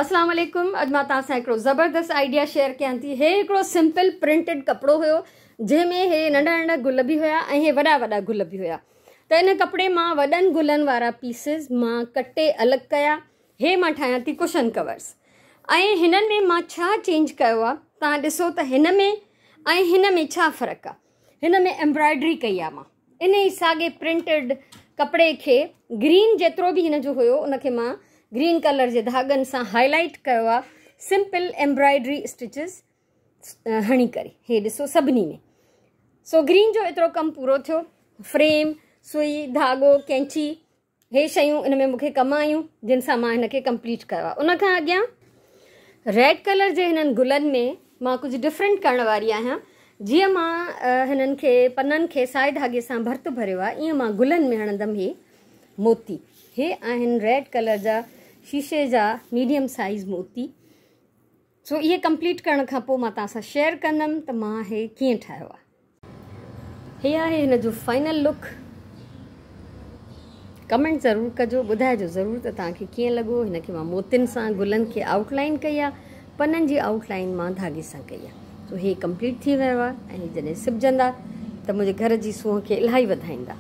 اسلام عليڪم اڄ مان توهان سان هڪڙو زبردست آئيڊيا شيئر ڪيان ٿي. هي هڪڙو سمپل پرنٽيڊ ڪپڙو هيو جنهن ۾ هي ننڍا ننڍا گل به هيا ۽ هي وڏا وڏا گل به هيا ته ان ڪپڙي مان وڏن گلن وارا پيسز مان ڪٽي الڳ ڪيا. هي مان ٺاهيان ٿي ڪشن ڪورس ۽ هنن ۾ مان ڇا چينج ڪيو آ توهان ڏسو ته هن ۾ ۽ هن ۾ ڇا فرق آ. هن ۾ ايمبرائڊري ڪئي آ مان ان ئي ساڳي پرنٽيڊ ڪپڙي کي گرين جيترو به هن جو هيو ان کي مان گرين ڪلر جي ڌاڳن سان هائي لائيٽ ڪيو آ سمپل ايمبرائڊري اسٽچز هڻي ڪري. هي ڏسو سڀني ۾ سو گرين جو ايترو ڪم پورو ٿيو. فريم، سوئي، ڌاڳو، ڪينچي هي شيون ان ۾ مونکي ڪم آيون جن سان مان هن کي ڪمپليٽ ڪيو آهي. ان کان اڳيان ريڊ ڪلر جي هنن گلن ۾ مان ڪجهه ڊفرنٽ ڪرڻ واري آهيان. جيئن مان هنن کي پنن کي سائي ڌاڳي سان ڀرت ڀريو آهي ائين مان گلن ۾ هڻندم هي موتي. هي آهن ريڊ ڪلر جا شيشي جا ميڊيم سائيز موتي. سو اهي ڪمپليٽ ڪرڻ کان پوء مان توهان سان شيئر ڪندم ته مان هي ڪيئن ٺاهيو آهي. هي آهي هن جو فائنل لڪ. ڪمينٽ ضرور ڪجو، ٻڌائجو ضرور ته توهان کي ڪيئن لڳو. هن کي مان موتين سان گلن کي آئوٽ لائن ڪئي آهي، پنن جي آئوٽ لائن مان ڌاڳي سان ڪئي آهي. سو هي ڪمپليٽ ٿي ويو آهي ۽ هي جڏهن سبجندا ته منهنجي گهر جي سونهن کي الاهي وڌائيندا.